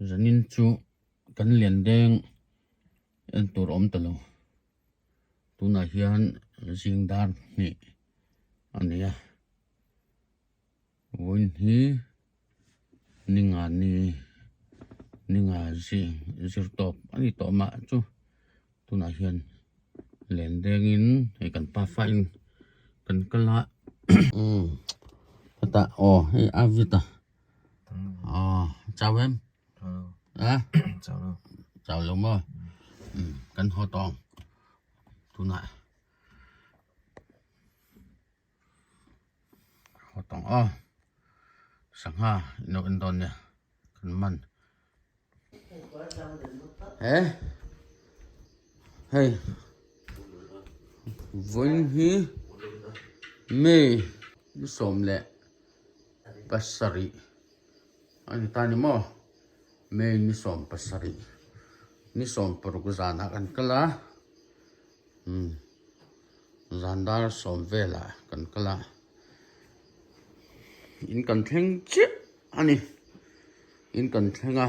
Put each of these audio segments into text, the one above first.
Zanin chu kan lian deng en tur a awm ta lo. Tunah hian zing dar hnih a ni a. Vawiin hi ninga ni ninga zing zir tawp a ni tawh mah chu tunah hian len dengin hei kan pafa in kan kal a umm hetah aw hei a vit a aw chau em a chau lo maw umm kan haw tawh ang tunah. Haw tawng aw sangha in lo en dawn nia kan man he hei vawiin hi May ni 17 a ni ta ni maw May ni 17 ni 16 zanah kan kal a. Umm zan dar sawm velah kan kal a in kan thleng chiah a ni in kan thleng a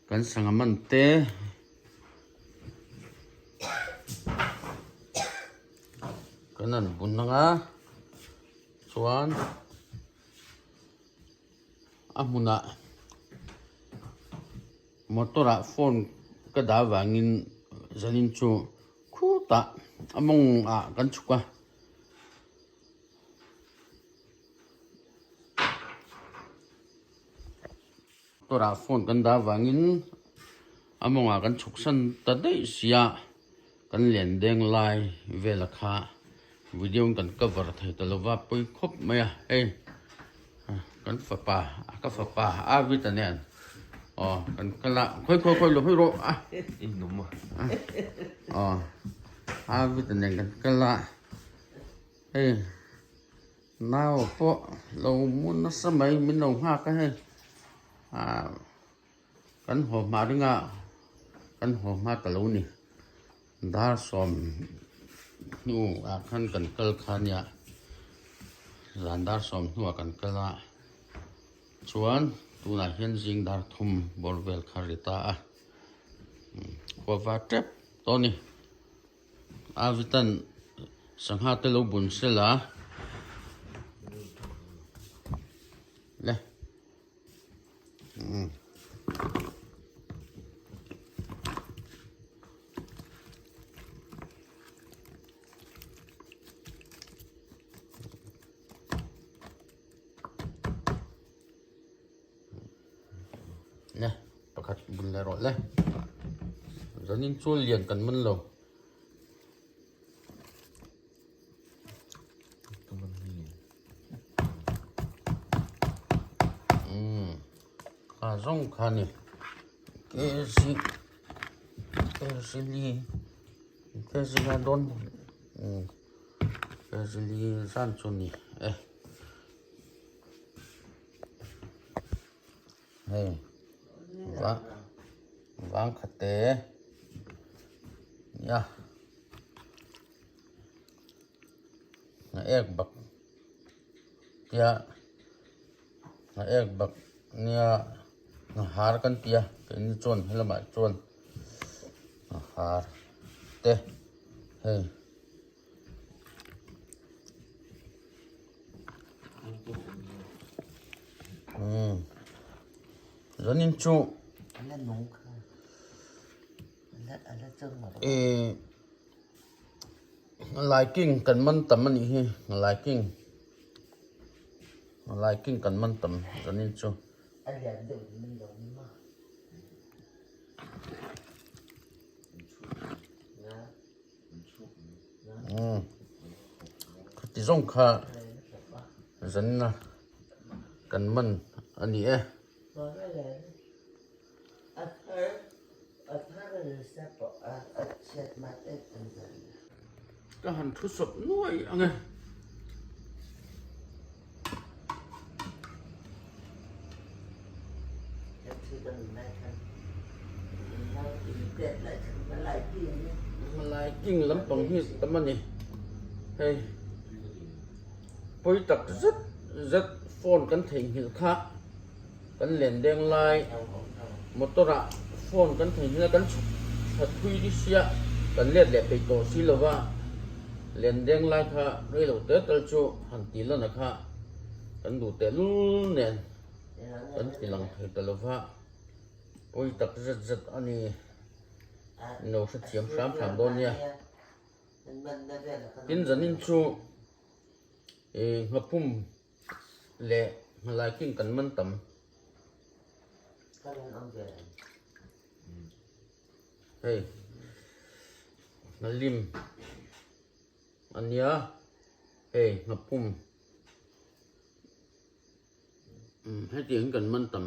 kan sangha man te kan han bun ang a chuan a hmunah Motor ah phone ka dah vangin zanin chu khutah a mawng ah kan chhuk a. Motor ah phone kan dah vangin a mawng ah kan chhuk san ta daih sia kan len deng lai vela kha video in kan cover thei ta lova pawi khawp mai a hei. Kan fapa a ka fapa a vita nen aw kan kal a khawi khawi khawi lo hawi rawh a aw a vita nen kan kal a hei nau pawh lo mu nasa mai min lo nghak a hei ah kan haw hma ringa kan haw hma ta lo ni dar sawm hnu ah khan kan kal kha nia zan dar sawm hnu ah kan kal a chuan tunah hian zing dar thum bawr vel kha a ri ta a khua va tep tawh a ni a vitan sangha te lo bun sela le. Nè, pakhat bun leh rawh le. Zanin chu lian kan man lo. Kha zawng kha ni kg kg li kg nga dawn kg li zan chu ni e hei vang vang khat te nia. Na ek bak tia na ek bak nia na har kan tia keini chuan helamah chuan na har te hei umm zanin chu eh. Laiking kan man tam a nih hi laiking laiking kan man tam zanin chu. Umm khati zawng kha zanna kan man a ni e. Ka han thu sawp nuai ang e. Lighting lampang hi tam a ni hei pawi tak zet zet phone kan theihnghilh kha. Kan len deng lai. Motor ah phone kan theihnghilh a kan chhuk thla thui di sia kan let leh peih tawh si lo va, lendeng lai kha rei lo te tal chu han ti lan a kha kan duh teh lul nen kan ti lang thei ta lo va, pawi tak zet zet a ni lo hrethiam hram hram dawn nia. Tin zanin chu ih nghapum leh nghalai king kan man tam. Hei nghalim a nia hei nghapum hetiang hi kan man tam.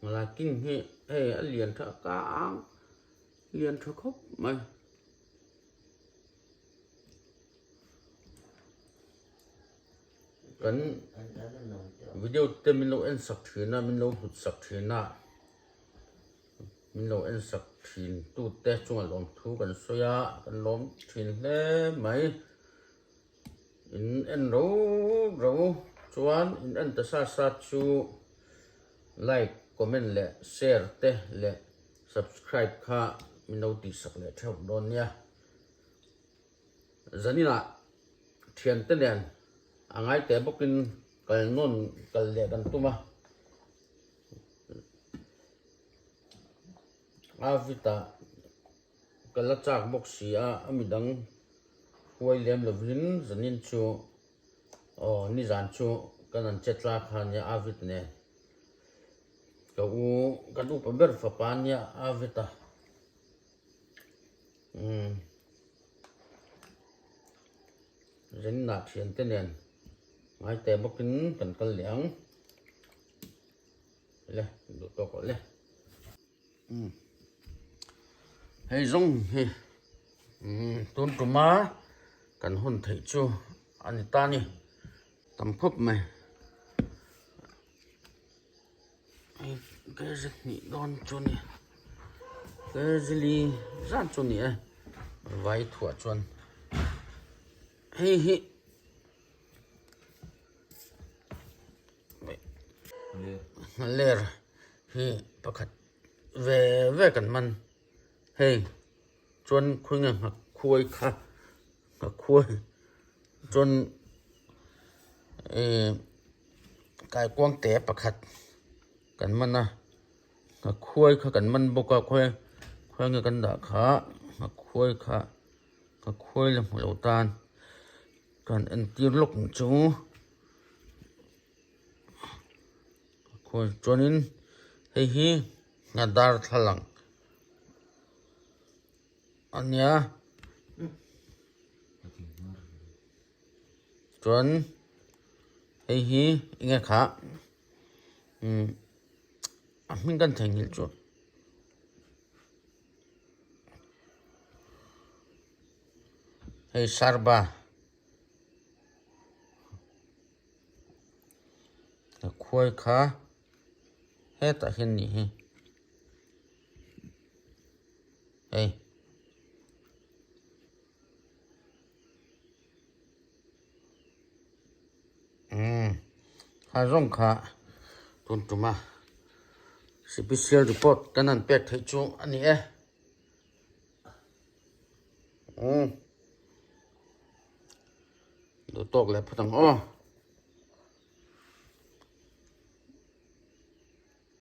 Nghalai king hi hei a lian tha kang lian tha khawp mai. Kan video te min lo en sak thin a min lo hlut sak thin a min lo en sak thin tu te chunga lawm thu kan sawi a kan lawm thin hle mai in en ro ro chuan in en ta sa sa chu like comment leh share te leh subscribe kha min lo tih sak leh theuh dawn nia. Zaninah thiante nen a ngai teh bawkin kal nawn kal leh kan tum a. Avita kal a chak bawk si a, a midang huai lem lovin zanin chu aw nizan chu kan an che tla kha nia Avit nen. Ka u kan upa ber fapa nia Avita. Umm Rinna thiante nen ngai teh bawkin kan kal leh ang le duh tawk awh le umm hei zawng hi umm tun tuma kan hun theih chu a ni ta ni tam khawp mai hei kg hnih dawn chu a ni kg li zan chu a ni e vai thuah chuan hei hi ler hi pakhat ve ve kan man hei chuan khawi nge nghakhuai kha nghakhuai chuan ihh kaikuang te pakhat kan man a nghakhuai kha kan man bawk a khawi khawi nge kan dah kha nghakhuai kha nghakhuai la hmu lo tan kan entir lawk ang chu khawi chuanin hei hi nghadar thlalang. A nia chuan hei hi eng nge kha umm a hming kan theihnghilh chu hei sarba a khuai kha hetah hian nih hi. Hei. Umm kha zawng kha tun tuma special report kan han pek theih chu a ni e. Umm duh tawk leh phawt ang aw.